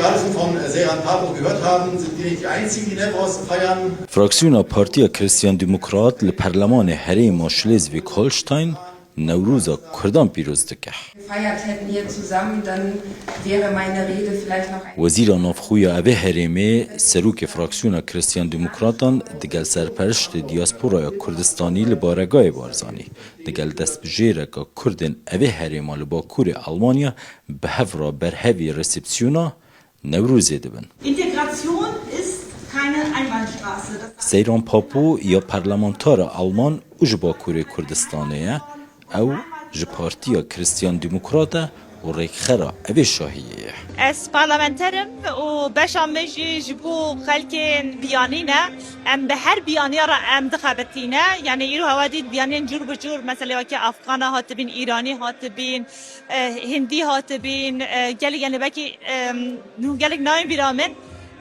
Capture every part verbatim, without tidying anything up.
Gerade schon von Seyran Papo gehört haben, sind wir nicht die Einzigen, die Newroz feiern. Fraksiyona Partiya Christian Demokrat li Perlemanê Herêma Schleswig-Holstein Newroza Kurdan pîroz dike. Gefeiert hätten hier zusammen, dann wäre meine Rede vielleicht noch ein Wezîra Navxwe ya evê herêmê, serokê fraksiyona Christian Demokratan digel serperiştê diasporaya Kurdistanî li Baregayê Barzanî, digel destbijêreka Kurdên evê herêma li Bakurê Almanya bi hev re berhevî resepsiyona Newrozê dibin. Integration ist keine Einbahnstraße. Das Seyran Papo ya parlamentara Alman û ji Bakurê Kurdistanê ye. Ew ji Partiya Christian Demokrat e û rêkxera evê şahiyê ye. Ez parlamenter im û beşa min jî ji bo xelkên biyanî ne. Em bi her biyaniya re em dixebitîne. Yani îro hewa dît biyaniyên cûr bi cûr, mesela wekî Afgana hatibîn, Îranî hatibîn, e, Hindî hatibîn, e, gelek, yani belkî, e, nû gelek nayên bîra min,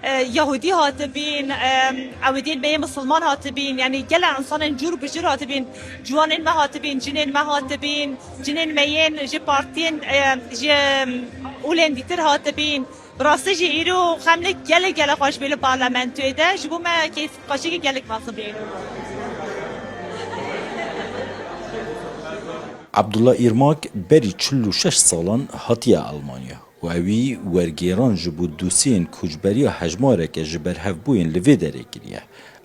e, Yahudî hatibîn, e, ewidîn beyê Musulman hatibîn, yani gelek insanên cûr bi cûr hatibîn, ciwanên me hatibîn, cinên me hatibîn, cinên me yên ji partiyên, e, ji olên dîtir hatibîn. Bi rastî jî îro xemlek gelek gelek xweş bê li parlamentoyê de, ji bo me keyfxweşiyekî gelek mezin bê îro. Abdullah Irmak berî çil û şeş salan hatiye Almanya û ewî wergêran ji bo dosiyên koçberiya hejmareke ji berhevbûyên li vê derê kiriye.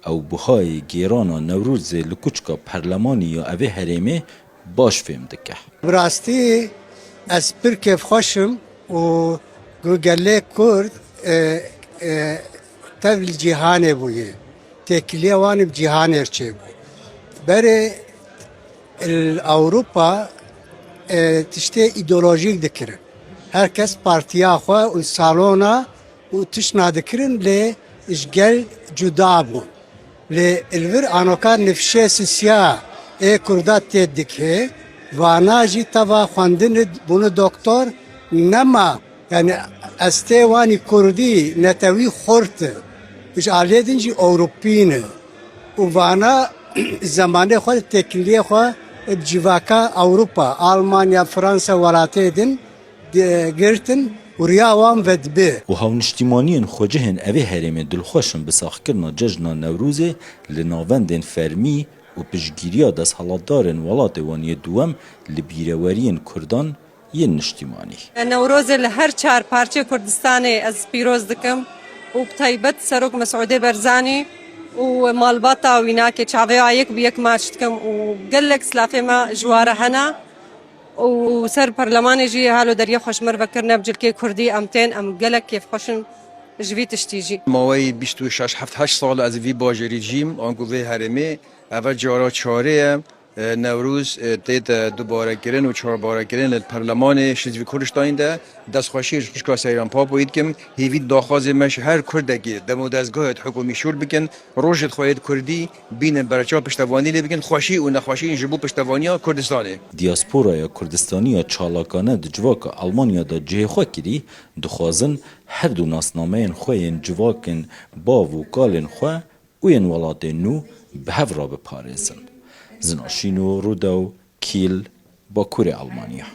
Ew buhayê gêrana Newrozê li kuçka perlemanî ya evê herêmê baş fêm dike. Bi rastî ez pir kêfxweş im û ku gelê Kurd, e, e, tev li cîhanê bûye. Têkiliya wan bi cîhanê re çêbû. Berê li Ewropa, e, tiştê îdeolojîk dikirin. Her kes partiya xwe û salona û tiştna dikirin lê ji gel cuda bûn. Lê li vir anoka nifşê sisiya ê Kurda tê dikê, vana jî teva xwendinê bûne doktor nema. Yani estê wanî Kurdî netewî xurt e. Ji aliyê din jî Ewropî ne. Û vana zemanê xwe, têkiliyê xwe bi civaka Ewropa, Almanya, Fransa, welatê din di-, girtin û riya wan vedibe. Û hawniştîmaniyên xwecihên evê herêmê dilxweş in bi saxkirina cejna Newrozê li navendên fermî û piştgiriya desthilatdarên welatê wan yê duwem li bîreweriyên Kurdan yên niştîmanî. Newrozê li her çar parçeyê Kurdistanê ez pîroz dikim û bi taybet Serok Mesûdê Berzanî û malbata wî nake çavê wa yek bi yek maç dikim û gelek silafê me ji wa re hene. û ser perlemanê jî halo deriyê xwe ji me re vekirine bi cilkê kurdî em tên, em gelek kêfxweş in ji vî tiştî jî. Maweyî bîst û şeş heft heşt sal ez vî bajêrî jîm, anku vê herêmê, eve cara çarê ye, e, Newroz, e, tête dubarekirin û çarbarekirin li perlemanê Şizvî Kurdistanê de. Destxweşî ji xwişka Seyran Papoyî dikim, hêvî daxwazê me ji her kurdekî dem û dezgahê hikûmî şûl bikin, rojê xwe yê kurdî bînin bereçav piştevanî lê bikin, xweşî û nexweşî ji bo piştevaniya Kurdistanê. Diasporaya Kurdistanî ya çalakane di civaka Almanya de cihê xwe kirî, dixwazin her du nasnameyên xwe yên civakên bav û kalên xwe û yên welatên nû bi hev re biparêzin. Zinaşîno Rûdaw, Kîl, Bakurê Almanya.